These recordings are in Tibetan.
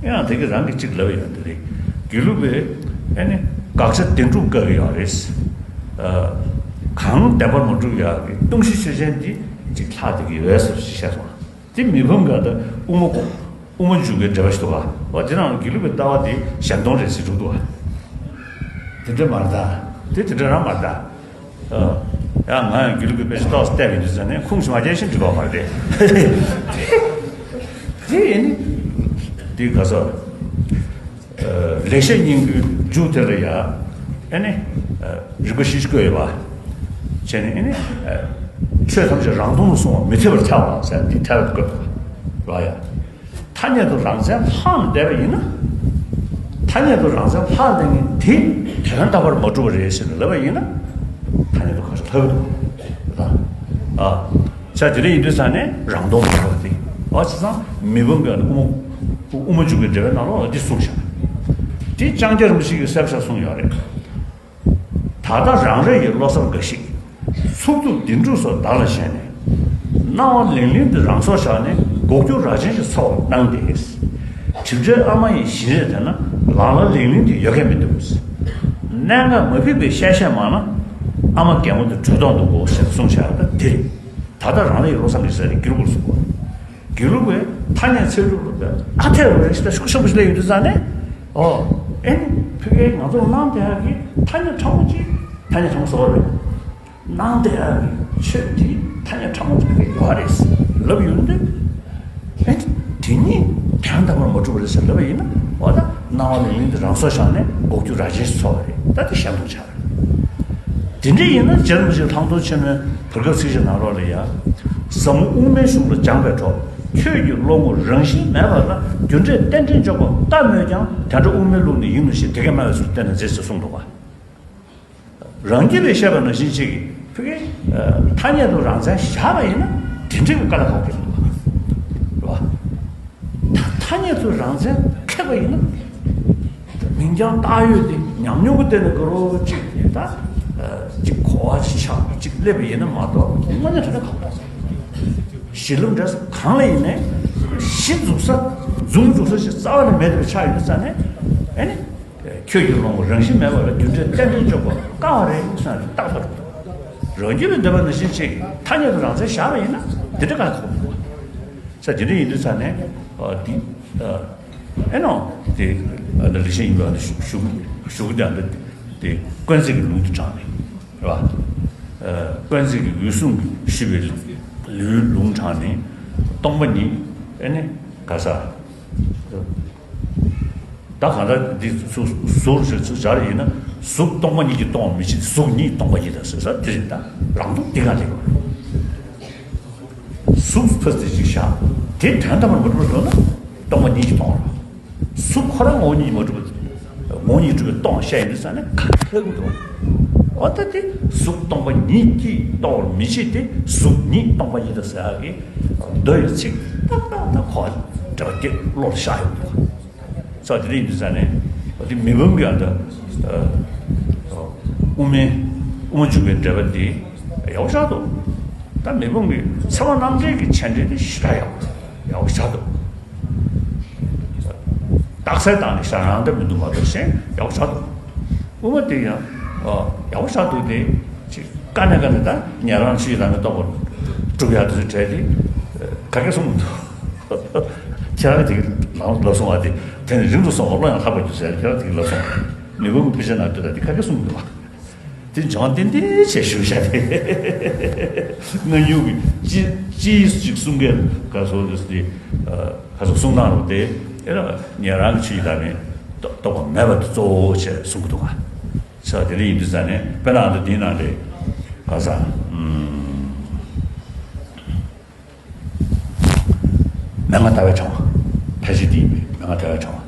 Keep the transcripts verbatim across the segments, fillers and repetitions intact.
ཡང་དེ་གི་རང་གི་གཅིག་ལབ་ཡོད་འདི་རེད། དགེ་ལུགས་པས་ཨེ་ནི་དགག་བྱ་བདེན་གྲུབ་བཀག་གི་ཡོད་རེད། ཨ། གང་བདེན་པར་མ་གྲུབ་ཡག་གི་ལྟུང་བཤགས་ཆོས་ཅན་འདི་གཅིག་ལྷག་བསྡད་ཀྱི་ཡོད་ཟེར་ཞིག་བཤད་སོང་། དེ་མི་ཕམ་ག་ད་དབུ་མ་དབུ་མ་འཇུག་པའི་འགྲེལ་པ་ཞིག་འདུག་ག་འོ་དེ་རང་དགེ་ལུགས་པའི་ལྟ་བ་དེ་གཞན་སྟོང་རེད་ཟེར་འདུག་ག་དེ་འདྲ་མ་རེད་ད། དེ་དེ་འདྲ་རང་མ་རེད་ད། ཨ། ཡང་ང་ཡང་དགེ་ལུགས་ཀྱི་དཔེ་ཆ་ཏོག་ཙམ་བལྟས་པ་ཡིན་དུས་ཙང་ནས་ཁུངས་སུ་མ་སྐྱེལ་ཞིག་འགྲིག་པ་མ་རེད་དེ། དེ་ཡིན་ནི། འདི་ག་ས། ཨ། ལེགས་བཤད་སྙིང་པོའི་མཇུག་དེ་ལ་ཡ། ཨེ་ནི། ཨ། རིམ་པ་བཞི་ཞིག་བཀོད་ཡོད་པ། བྱས་ནས་ཨེ་ནི། ཨ། ཆོས་ཐམས་ཅད་རང་སྟོང་དུ་སོང་བ་མི་འཐད་པར་ཐལ་བ་ཟེར་འདི་ཐལ་བ་བཀོད་པ་ཡ། ཐ་སྙད་དུ་རང་མཚན་ལྷག་ནས་བསྡད་པ་ཡིན་ན། ཐ་སྙད་དུ་རང་མཚན་ལྷག་བསྡད་མཁན་དེ་དོན་དམ་པར་མ་གྲུབ་པ་རེད་ཟེར་ནས་ལབ་པ་ཡིན་ན། ཐ་སྙད་དུ་ག་ས་ལྷག་གི་འདུག་ད། ཨ། ས་དེ་འདྲ་ཡིན་དུས་ཙང་ནས་རང་སྟོང་མ་གྲུབ་པ་དེ། ཨ། བྱས་ཙང་མི་ཕམ་གྱི་དབུ་མ་དབུ་མ་འཇུག་པའི་འགྲེལ་པའི་ནང་ལོགས་ལ་འདི་གསུངས་བཞག་འདི་ལྕང་སྐྱ་རིན་པོ་ཆེ་གིས་གསལ་པོ་ཞིག་གསུངས་ཡོད་རེད། ད་ལྟ་རང་རེ་ཡི་བློ་བཟང་འགའ་ཞིག་ཚུགས་རྩུབ་བདེན་གྲུབ་སོགས་བདག་ལ་ཞེན་ནས། སྣང་བ་ལིང་ལིང་དེ་རང་སྲོག་བཞག་ནས་འགོག་རྒྱུ་རྭ་ཅན་ཞིག་འཚོལ་བར་སྣང་སྟེ། གྲིབ་བྲལ་ཨ་མ་ཡི་བཞིན་རས་དེ་ན་ལང་ལ་ལིང་ལིང་དེ་ཡོད་མཁན་མི་འདུག་གནད་འགག་མ་ཕིགས་པའི་བཤད་བཤད་མ་ན་ཨ་མ་རྒན་མོ་དེ་བྲོས་ཐོག་འདུག་གོ་ཞེས་གསུངས་བཞག་ད་དེ་རེད། ད་ལྟ་རང་རེ་ཡི་བློ་བཟང་གི་ཟེར་དེ་སྐྱུར་པོར་གསུངས་པ། དགེ་ལུགས་པས་ཐ་སྙད་ཚད་གྲུབ་ལ་ཨ་འཐས་རུ་རེ་ཞིག་ལ་ཤུགས་ཆེན་པོ་ཞིག་སླེབས་ཡོང་དུས་ཙང་ནས། ཨོ། ཨེ་ནི་ཕ་གིའི་ང་ཚོར་གནང་བསྡད་ཡག་གི་ཐ་སྙད་ཕྲ་མོ་གཅིག་ཐ་སྙད་ཕྲ་མོ་ཟེར་བ་རེད། གནང་བསྡད་ཡག་གི་ཆོས་འདི་ཐ་སྙད་ཕྲ་མོ་གཅིག་ཕ་གིར་ཡོད་རེད་ལབ་ཡོང་དུས། ཨེ་དེ་ཉིད་དོན་དམ་པར་མ་གྲུབ་པ་རེད་ཟེར་ལབ་པ་ཡིན་ན། འོ་ད་སྣང་བ་ལིང་ལིང་དེ་རང་སྲོག་བཞག་ནས་འགོག་རྒྱུ་རྭ་ཅན་ཞིག་འཚོལ་བ་རེད། ད་དེ་གཞན་སྟོང་ཆགས་རེད། དེ་འདྲ་ཡིན་ན་རྗེ་རིན་པོ་ཆེ་ལྷག་མཐོང་ཆེན་མོའི་བར་སྐབས་ཚིགས་བཅད་ནང་ལོགས་ལ་ཡ། ཟབ་མོ་དབུ་མའི་གཞུང་ལ་སྦྱངས་པའི་གྲོགས། ཁྱོད་ཀྱི་བློ་ངོར་རང་བཞིན་མེད་པ་ལ་རྒྱུ་འབྲས་རྟེན་འབྲེལ་འཇོག་པ་དཀའ་མོད་ཀྱང་། དེ་འདྲ་དབུ་མའི་ལུགས་ནི་ཡིན་ནོ་ཞེས་དེ་སྐད་སྨྲ་བའི་ཚུལ་བསྟན་ན་མཛེས་ཞེས་གསུངས་འདུག་པ། རང་རྒྱུད་ལས་བཤད་པ་ནང་བཞིན་ཅིག་ཕ་གི་ཐ་སྙད་དུ་རང་མཚན་བཞག་པ་ཡིན་ན་དེ་འདྲའི་དཀའ་ལས་ཁག་པོ་ཞིག་འདུག་པ། རེད་པ། ད་ཐ་སྙད་དུ་རང་མཚན་ཁེགས་པ་ཡིན་ན། མིང་རྐྱང་བཏགས་ཡོད་དེ་ཉམས་མྱོང་གི་སྟེང་ནས་དགའ་རབ་ཅིག་ད་ཅིག་གོ་བ་ཅིག་ཆགས་ཅིག་སླེབས་པ་ཡིན་ན་མ་གཏོགས་དངོས་གནས་དྲང་གནས་ཁག་པོ་རེད། གཞི་ལམ་འབྲས་གསུམ་གང་ལ་ཡིན་ནའི་གཞི་འཛུགས་ས་འཛུགས་འཛུགས་ས་ཞིག་རྩ་བ་ནས་མེད་པ་ཆགས་ཡོད་ཙང་ནས། ཨེ་ནི། ཁྱོད་ཀྱི་བློ་ངོར་རང་བཞིན་མེད་པ་ལ་རྒྱུ་འབྲས་རྟེན་འབྲེལ་འཇོག་པ་དཀའ་བ་རེད་བསམ་ནས་རྟག་པར། རང་རྒྱུད་ལ་འདོད་པ་ནང་བཞིན་ཅིག་ཐ་སྙད་དུ་རང་མཚན་བཞག་པ་ཡིན་ན་འདི་འདྲ་ག་ཁོ། ས་དེ་འདྲ་ཡིན་དུས་ས་ནས་འདི་ཨེ་ནོ། དེ་ལེགས་བཤད་སྙིང་པོའི་ཞུ་ཞུ་ཞུ་གི་འདུག་འདི་དཀོན་བརྩེགས་ཀྱི་ལུང་དུ་དྲངས་ནས་རེད་པ། དཀོན་བརྩེགས་ཀྱི་འོད་སྲུང་གིས་ཞུས་པའི་ལུང་དྲངས་ནས་སྟོང་པ་ཉིད་ཨེ་ནི་ག་ས། ད་གང་ལྟར་འདི་གཟུགས་གཟུགས་ཞེས་ཚུལ་སྦྱར་ཡིན་ན། གཟུགས་སྟོང་པ་ཉིད་ཀྱིས་སྟོང་བར་མི་བྱེད། གཟུགས་ཉིད་སྟོང་པ་ཉིད་དང་ཟེར་ས་དེ་རེད། ད་རང་སྟོང་འདི་ག་རེད། གཟུགས་ཕར་ཙམ་ཅིག་བཞག་དེ་དོན་དམ་པར་མ་གྲུབ་པར་འགྲོ་ན་སྟོང་པ་ཉིད་ཀྱིས་སྟོང་བ་རེད། གཟུགས་ཁོ་རང་ངོ་བོ་ཉིད་མ་གྲུབ་པ། ངོ་བོ་ཉིད་གྲུབ་པའི་སྟོང་བཤད་ཡིན་དུས་ཙང་ནས་ག་ལྷག་གི་འདུག་འོ་ད་དེ་གཟུགས་སྟོང་པ་ཉིད་ཀྱིས་སྟོང་བར་མི་བྱེད་དེ། གཟུགས་ཉིད་སྟོང་པ་ཉིད་དང་ཟེར་ཡག་གི་མདོ་ཡི་ཚིག་ཏག་ཏག་ཏག་གོ་བ་འགྲེལ་པ་དེ་བློ་ལ་ཤར་ཡོང་འདུག་ས་དེ་འདྲ་ཡིན་དུས་ཙང་ནས་འོ་དེ་མི་ཕམ་གྱི་ཨ་ད་དབུ་མའི་དབུ་མ་འཇུག་པའི་འགྲེལ་པ་དེ་ཡག་པོ་ཆགས་འདུག་ད་མི་ཕམ་གྱི་ཚེ་དཔག་རྣམ་འགྲེལ་གྱི་མཆན་འགྲེལ་དེ་ཞེ་དྲག་ཡག་པོ་ཡག་པོ་ཆགས་འདུག་རྟགས་གསལ་དང་ནི་ཞང་རང་འདྲ་མི་འདུག་མ་གཏོགས་གཞན་ཡག་པོ་ཆགས་འདུག་དབུ་མ་དེ་ཡང་ཡག་པོ་ཆགས་འདུག་སྟེ། ཅིག་དཀའ་ནས་དཀའ་ནས་ད་ཉན་རང་ཆོས་ཀྱི་བདག་མེད་རྟོགས་པར་སྒྲུབ་ཡག་དེ་ཚོའི་གྲས་དེ་ག་གེ་གསུངས་མི་འདུག་ཁྱེད་རང་གིས་དེ་གི་ལམ་ལབ་སོང་བ་དེ་དེ་ནི་རིང་དུ་སོང་བ་བློ་ཡང་ལྷག་པར་འགྱུར་ཟེར། ཁྱེད་རང་གིས་དེ་གི་ལབ་སོང་བ། མི་ཕམ་གྱི་དཔེ་ཆ་ནང་ལྟོས་དང་དེ་ག་གེ་གསུངས་མི་འདུག་བ། དེ་འཇོན་ཏན་ཏན་བྱས་ཞུ་བཞག་སྟེ། སྔ་འགྱུར་གྱི་སྤྱི་སྤྱི་ཡིས་ཅིག་གསུང་མཁན་ག་སོ་ལུས་ཏེ། ཁ་སང་གསུང་གནང་རུང་སྟེ། ཨེ་ར་ཉན་རང་གི་ཆོས་ཀྱི་བདག་མེད་རྟོགས་པ་མེད་པ་དེ་གཙོ་བོ་བྱས་གསུང་གི་འདུག་ག་ས་དེ་འདྲ་ཡིན་དུས་ཙང་ནས་དཔེར་ན་ཨ་ད་དེའི་ནང་ལས་ག་ས་ཨུམ། མན་ངག་ལྟ་བའི་ཕྲེང་བ། ཕལ་ཆེར་འདི་ཡིན་པས། མན་ངག་ལྟ་བའི་ཕྲེང་བ།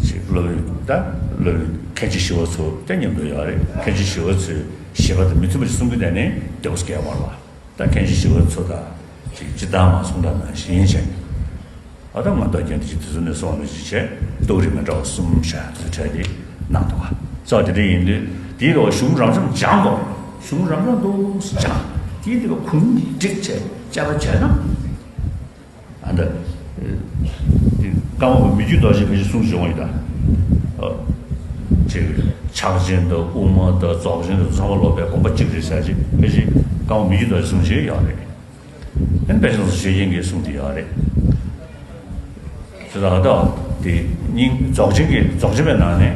ཞེས་སློབ་དཔོན་ད་སློབ་དཔོན་མཁན་ཆེན་ཞི་བ་འཚོ་དེ་མཉམ་དུ་ཡོད་རེད། མཁན་ཆེན་ཞི་བ་འཚོས་བཞེད་པ་དང་མི་མཐུན་པ་ཞིག་གསུང་གི་བསྡད་ནས་སྐྱེ་བོ་སྐྱེ་བ་མ་རེད་པ། ད་མཁན་ཆེན་ཞི་བ་འཚོ་དང་ཅིག་སྤྱིར་བཏང་མ་གསུང་དང་ནང་བཞིན་བྱས། ཨ་ད་ང་དང་རྒྱན་དེ་ཅིག་དེ་ཚོ་ནས་སོང་ནས་ཅིག་བྱས་རྟོགས་རིགས་མི་འདྲ་བ་གསུམ་བྱས་དེ་ཚོ་གྲས་དེ་གནང་འདུག་ག་ས་དེ་འདྲ་ཡིན་དུས་དེའི་ལོ་གཞུང་རབ་འབྱམས་སྦྱངས་དགོས། གཞུང་རབ་འབྱམས་འདུག་སྦྱངས་དེའི་དེ་ག་གུང་བསྒྲིགས་བྱས་དཔྱད་པ་བྱས་ན། ཨ་ད། ཀརྨ་པ་མི་བསྐྱོད་རྡོ་རྗེས་ཕལ་ཆེར་གསུངས་བྱུང་བ་ཡིན་ད། ཨ། ཅིག་ཕྱག་ཆེན་དང་དབུ་མ་དང་རྫོགས་ཆེན་དང་ཚང་མ་ལོག་པའི་དགོངས་པ་གཅིག་རེད་ཟེར་ཅིག་ཕལ་ཆེར་ཀརྨ་པ་མི་བསྐྱོད་རྡོ་རྗེས་གསུངས་བྱས་ཡོད་རེད། ཨན་པད་ཤིང་རྡོ་རྗེ་ཆོས་རྒྱན་གྱིས་གསུངས་ཏེ་ཡོད་རེད། དེ་དག་ད་དེ་སྙིང་རྫོགས་ཆེན་གྱི་རྫོགས་ཆེན་པའི་ནང་ནས་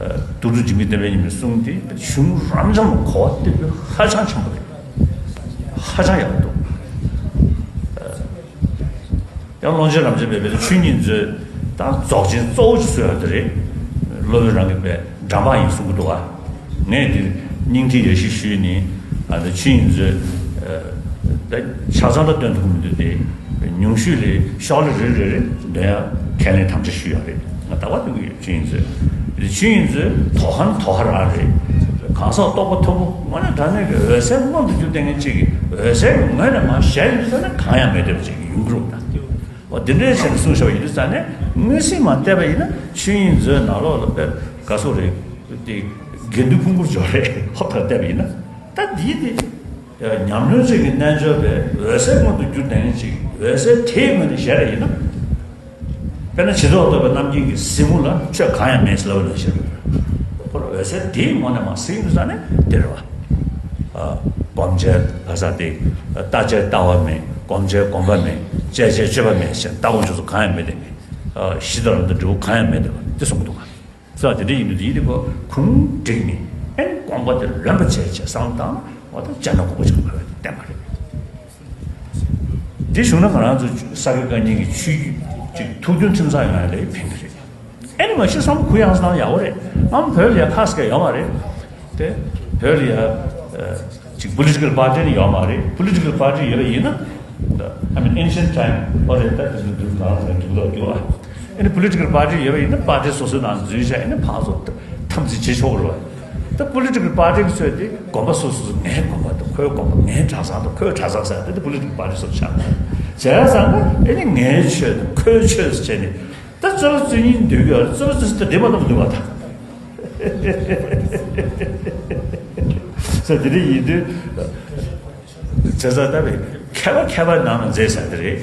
ཨ་ཏུ་ཏུ་འཇིགས་མེད་བསྟན་པའི་ཉི་མའི་གསུང་དེ་གཞུང་རབ་འབྱམས་ལ་གོ་བ་བཏོན་པའི་ཧ་ཅང་ཆེན་པོ་རེད། ཧ་ཅང་ཡག་པོ་འདུག་ཡང་ཀློང་ཆེན་རབ་འབྱམས་པའི་བོད་དུ་ཆོས་ཉིད་མཛོད་དང་རྫོགས་ཆེན་གཙོ་བོ་ཅིག་བཟོས་ཡོད་དེ་རེད། སློབ་དཔོན་རང་གི་པའི་འགྲམ་པ་ཡིན་གསུང་གི་འདུག་ག་ངས་འདིར་སྙིང་ཐིག་ཡ་ཤི་ཞུས་ནས་ཨ་ནི་ཆོས་ཉིད་མཛོད་ད་ཆ་ཚང་ལ་སྟོན་ཐུབ་མི་འདུག་སྟེ། ཉུང་ཤོས་ལས་ཤོག་ལྷེ་རེ་རེ་རེ་འདོན་ཡ་ཁས་ལེན་དམ་བཅའ་ཞུས་ཡོད་རེད། ང་ད་བར་འདོན་གི་ཡོད། ཆོས་ཉིད་མཛོད། ཆོས་ཉིད་མཛོད་དོ་ཧ་ནི་དོ་ཧ་རང་རེད། གང་ཟག་རྟོགས་པ་མཐོན་པོ་དངོས་གནས་དྲང་གནས་ཀྱི་འོད་གསལ་མངོན་དུ་གྱུར་བསྡད་མཁན་གཅིག་གིས་འོད་གསལ་གྱི་ངོས་ནས་མར་གཞལ་ཡོང་དུས་ཙ་ན་གང་ཡང་མེད་བསྡད་པ་ཅིག་ཡོང་གི་རེད་ད། འོ་འདི་འདྲའི་ཆེད་དུ་གསུངས་བཞག་པ་ཡིན་དུས་ཙ་ནས་དངོས་གཟིགས་མ་བལྟས་པ་ཡིན་ན་ཆོས་ཉིད་མཛོད་ནང་ལོགས་ལ་དཔེ་ག་སོགས་རེད། དེ་དགེ་འདུན་ཕུང་པོར་འབྱོར་རེད། ཧོབ་ཐག་བལྟས་པ་ཡིན་ན་ད་འདིའི་དེ་ཉམས་ལེན་ཅན་གྱི་རྣལ་འབྱོར་པས་འོད་གསལ་མངོན་དུ་གྱུར་བསྡད་མཁན་ཅིག་འོད་གསལ་དེའི་ངོས་ནས་གཞལ་བ་ཡིན་ན། དཔེར་ན་ཇི་ལྟར་རྟོགས་པའི་རྣམ་མཁྱེན་གྱི་གཟིགས་ངོ་ལ་ཆོས་གང་ཡང་མེད་ཟེར་ལབ་པ་ནང་བཞིན་རེད། ཁོ་རང་འོད་གསལ་དེའི་ངོས་ནས་མར་གཟིགས་ཡོང་དུས་ཙ་ནས་དེ་རེད་བ། ཨ། སྒོམ་བྱའི་ག་ས་དེ། ལྟ་བྱའི་ལྟ་བ་མེད། སྒོམ་བྱའི་སྒོམ་པ་མེད། སྤྱད་བྱའི་སྤྱོད་པ་མེད་ཟེར་ལྟ་སྒོམ་སྤྱོད་ཚུལ་གང་ཡང་མེད་དེ། ཨ། གཞི་དང་ལམ་དང་འབྲས་བུ་གང་ཡང་མེད་དེ་བ་དེ་གསུངས་འདུག་ག་ས་དེ་འདྲ་ཡིན་དུས་དེ་ཡིན་དེ་ཁོ་ཁུངས་བསྒྲིགས་ནས་ཨེ་དགོངས་པ་དེ་ལོན་པ་བྱས་བྱས་བསམ་བློ་བཏང་ན་འོ་ད་སྤྱན་དྲངས་དགོངས་པ་ཆགས་པ་བསྟན་པ་རེད། འདི་བྱུང་ན་ང་རང་ཚོ་ས་དགེ་བཀའ་རྙིང་གི་ཆོས་བརྒྱུད་ཅིག་ཐུགས་མཐུན་ཁྲིམས་གཙང་ཡོང་ཡ་ལ་ཕན་གྱི་རེད། ཨེ་ནི་མ་གཞི་བསམ་བློ་གུ་ཡངས་སུ་བཏང་ཡག་པོ་རེད། ཨ་མ་བོད་ལ་ཡ་ཁ་སྐད་ཡོད་མ་རེད། དེ་བོད་ལ་ཡ་ཅིག་པོ་ལི་ཊི་ཀལ་པར་ཊི་ནི་ཡོད་མ་རེད། པོ་ལི་ཊི་ཀལ་པར་ཊི་ཡོད་པ་ཡིན་ན། I mean ancient time ཨོ་རེད། ད་དེ་ཚོ་འདུག་ནང་ལ་འདུག་ལོག་རྒྱུ་ཨ། ཨེ་ནི་པོ་ལི་ཊི་ཀལ་པར་ཊི་ཡོད་པ་ཡིན་ན་པར་ཊི་སོ་སོའི་ནང་འཛུལ་བྱས་ཨེ་ནི་ཕར་ཚུར་འཐབ་འཛིང་བྱེད་ཆོག་གི་རེད་བ། ད་པོ་ལི་ཊི་ཀལ་པར་ཊི་གི་ཚོད་དེ་དགོན་པ་སོ་སོ་སོ་ངའི་དགོན་པ་དང་ཁོའི་དགོན་པ། ངའི་གྲྭ་ཚང་དང་ཁོའི་གྲྭ་ཚང་ཟེར་ད་དེ་པོ་ལི་ཊི་ཀལ་པར་ཊི་སོ་སོ་ཆགས་པ་བྱས་ཙང་ན་ཨེ་ནི་ངའི་ཆོས་དང་ཁོའི་ཆོས་སུ་བྱས་ནས་ད་རྩོད་པ་རྩོད་སྙིང་འདོད་ཀྱི་ཡོད་རེད། རྩོད་པ་རྩོད་ས་ད་འདི་མ་གཏོགས་མི་འདུག་བ་ད། ས་དེ་འདྲ་ཡིན་དུས། བྱས་ཙང་ད་བའི་མཁས་པ་མཁས་པ་ནང་ལ་མཛེས་ས་དེ་རེད།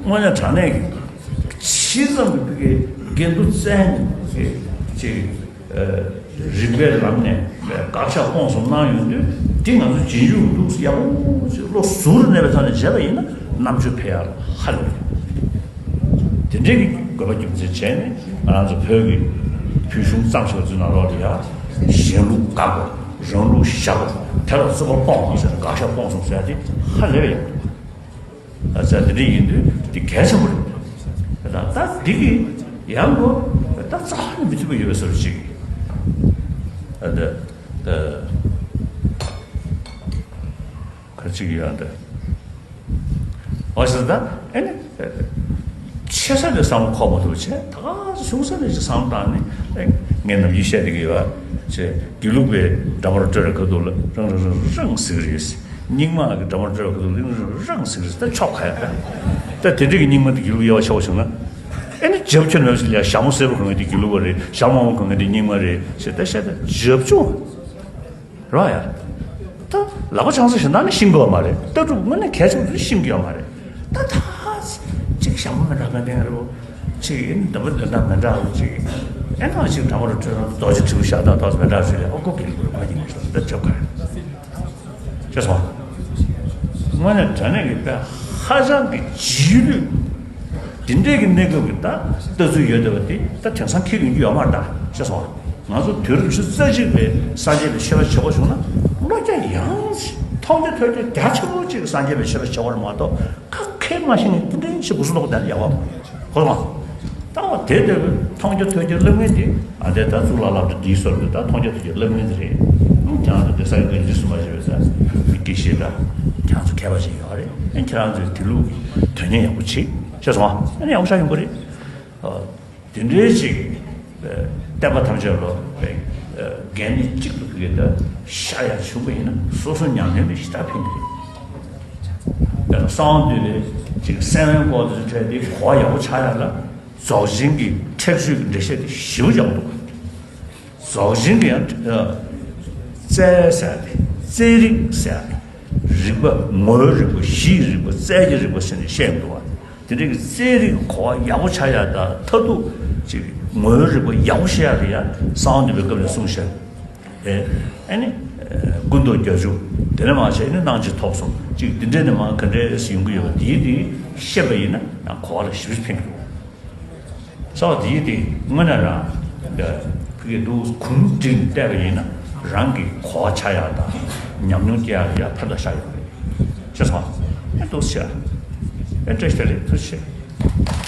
དངོས་གནས་དྲང་གནས་ཀྱི་ཇི་ཙམ་གྱི་དགེ་འདུན་བཙན་གྱི་ཅིག་རིག་པའི་ལམ་ནས་དགག་བཞག་སྤོང་གསུམ་གནང་ཡོང་དུས་དེ་ང་ཚོ་རྗེས་འཇུག་འདུག་ཡག་པོ་ཅིག་བློ་གཟུ་བོར་གནས་པའི་ཐོག་ནས་བྱས་པ་ཡིན་ན་རྣམ་དཔྱོད་འཕེལ་ཡག་ཧ་ལས་པ་རེད། དེ་འདྲའི་གི་དགོས་པ་རྒྱུ་མཚན་བྱས་ནས་ང་རང་ཚོ་བོད་ཀྱི་བོད་གཞུང་བརྩམས་ཤོག་ཚུལ་ནང་ལོགས་ལ་ཡ་གཞན་ལུགས་དགག་པ། རང་ལུགས་བཞག་པ། དེ་ལ་རྩོད་པ་སྤོང་བ་ཟེར་དགག་བཞག་སྤོང་གསུམ་ཟེར་ཡ་དེ་ཧ་ལས་པ་ཡག་པོ་འདུག་ཨ་ཙི་འདི་འདྲ་ཡིན་དུས་འདི་གལ་ཆེན་པོ་རེད། ད་ད་འདི་གི་ཡང་གོ་ད་རྩ་བ་ནས་མི་མཐུན་པ་ཡོད་པའི་བཟོ་འདྲ་ཅིག་ཨ་ད་ད་ག་ཅིག་ཡོད་ད། འོ་ཟེར་ད་ཨེ་ནི་ཆེ་ས་ནས་བསམ་བློ་འཁོར་མ་ཐུབ་བྱས་ད་ག་ཆུང་ས་ནས་ཅིག་བསམ་བློ་བཏང་ནས་ཨེ་ངས་ནམ་རྒྱུན་བཤད་བསྡད་ཀྱི་ཡོད་པ་བྱས། དགེ་ལུགས་པའི་འདྲ་པར་སྤྲོད་པའི་ཁ་ཐུག་ལ་རང་རང་རང་རང་ཟེར་གྱི་རེད། རྙིང་མ་གི་འདྲ་པར་སྤྲོད་པའི་ཁ་ཐུག་ལ་རང་རང་རང་ཟེར་གྱི་རེད། ད་ཆོག་ག་ཡ་ད། ད་དེ་འདྲ་གི་རྙིང་མ་དེ་དགེ་ལུགས་དབྱེ་བ་ཕྱེ་བ་བྱུང་ན། ཨེ་ནི་རྒྱབ་ཁྱོན་ནས་ལ་ཞྭ་མོ་སེར་པོ་གང་གི་དེ་དགེ་ལུགས་པ་རེད། ཞྭ་མོ་དམར་པོ་གང་གི་དེ་རྙིང་མ་རེད་ཟེར་ད་བཤད་ད་རྒྱབ་ཆུང་། རོ་ཡ། ད་ལག་པ་འཆང་ས་ཞིག་ན་ནི་ཤིང་དགོས་མ་རེད། ལྟ་གྲུབ་དངོས་གནས་གལ་ཆེན་པོ་དེ་ཤིང་གི་ཡོད་མ་རེད། ད་ད་ཅིག་ཞྭ་མོ་མི་འདྲ་ག་ནས་རེད། ཅིག་ཡིན་འདི་མོ་འདི་འདྲ་མི་འདྲ་ཅིག་ཨེ་ནང་ཞིག་དྲང་པོར་སྤྲོད་ན་རྡོ་རྗེ་དྲིལ་བུ་ཤ་སྟག་ཐོག་མི་འདྲ་ཞིག་ལས་ཨོ་ཀོ་གི་ལུགས་མ་ཡིན་ནས་ད་ཅོག་ག་ཅེས་སོ། དངོས་གནས་དྲང་གནས་ཀྱི་དཔེ་ཧ་ཅང་གི་རྗེས་ལུས། དེ་འདྲའི་གི་གནས་སྐབས་ཀྱི་ད་ལྟ་ཚུལ་ཡོད་བསྡད་པ་དེ་ད་དེང་སང་འཁེལ་ཡོང་རྒྱུ་ཡོད་མ་རེད་ད་ཅེས་སོ། ང་ཚོ་དུས་རབས་ཉི་ཤུ་རྩ་གཅིག་པའི་སངས་རྒྱས་པའི་ཆོས་པ་བྱེད་དགོས་བྱུང་ན་བློ་རྒྱ་ཡངས་ཤིང་མཐོང་རྒྱ་ཐོས་རྒྱ་རྒྱ་ཆེན་པོ་ཅིག་གི་སངས་རྒྱས་པའི་ཆོས་པ་བྱེད་དགོས་རེད་མ་གཏོགས་ཁ་ཁས་མ་ཤེས་ནས་དེ་འདྲའི་ཞིག་གུ་སུ་ལོག་བསྡད་ན་ཡག་པོ་གོ་སོང་ང་། ད་འོ་དེ་ལྟ་བུའི་མཐོང་རྒྱ་ཐོས་རྒྱ་སློབ་མཁན་དེ་ཨ་དེ་ད་གཙུག་ལག་སློབ་གྲྭ་འདིའི་ཟུར་དུ་ད་མཐོང་རྒྱ་ཐོས་རྒྱ་སློབ་མཁན་དེ་རེད། ཁྱེད་རང་ཚོ་དེ་ས་ཡི་ཀུན་གྱིས་སུ་མ་བྱས་པའི་ས་མི་དགེ་བཤེས་ད་ཁྱེད་རང་ཚོ་མཁས་པ་ཞིག་ཡོད་རེད། ཨ་ཁྱེད་རང་ཚོས་དེ་ལུགས་ཀྱི་དོན་གཉེར་ཡག་པོ་བྱེད་ཤེས་སོང་ཨ། ཨ་ནི་ཡག་པོ་ཆགས་ཡོང་གི་རེད། ཨ། དེ་འདྲའི་ཅིག་བསྟན་པ་ཐམས་ཅད་ལོ་དགེ་འདུན་གཅིག་ཏུ་གུས་ད་ཤ་ཡ་བྱུང་བ་ཡིན་ན་སོ་སོ་ཉམས་ལེན་ལ་ཞེ་དྲག་ཕན་གྱི་རེད། གསང་བ་འདུས་པའི་ཅིག་སེམས་དབེན་སྐོར་དུ་འཕྲད་དེ་གོ་བ་ཡག་པོ་ཆགས་ཡ་ལ་རྫོགས་ཆེན་གྱི་ཁྲེགས་ཆོད་ཀྱི་འགྲེལ་བཤད་དེ་ཞེ་པོ་ཡག་པོ་འདུག་རྫོགས་ཆེན་གྱི་ཡང་རྩལ་ཟེར་ཏེ་རྩལ་རིག་ཟེར་ཏེ་རིག་པ་ངོ་བོའི་རིག་པ་གཞིའི་རིག་པ་རྩལ་གྱི་རིག་པ་ཟེར་ནས་བཤད་འདུག་བ། དེ་འདྲའི་གི་རྩལ་རིག་གོ་བ་ཡག་པོ་ཆགས་ཡག་དང་མཐར་ཐུག་ཅིག་ངོ་བོའི་རིག་པ་ཡག་པོ་ཤེས་ཡག་དེ་ཡང་གསང་བ་འདུས་པའི་སྐབས་ནས་གསུངས་བཞག་ཨེ་ཨ་ནི་ཀུན་རྟོག་བརྒྱད་ཅུ། དེ་ནས་མར་བྱས་ནས་སྣང་མཆེད་ཐོབ་གསུམ་ཅིག་འདི་འདྲས་ནས་མར་ག་འདྲས་ཡོང་གི་ཡོད་པ་དེའི་དེ་ཤེས་པ་ཡིན་ན་ཡང་གོ་བ་ལ་ཞེ་པོ་ཕན་གྱི་འདུག་རྩ་བ་དེའི་དེ་དངོས་གནས་རང་ཕ་གི་འདུག་གུང་བསྒྲིགས་བལྟས་པ་ཡིན་ན་རང་གི་གོ་བ་ཆགས་ཡག་དང་ཉམས་མྱོང་སྐྱེ་ཡག་ལ་ཡང་ཕན་ཐོགས་ཤར་ཡོང་གི་རེད། ཤེས་སོང་། ཨེ་འདུག་ཤེས། ཨེ་བཀྲ་ཤིས་བདེ་ལེགས། ཐུགས་རྗེ་ཆེ།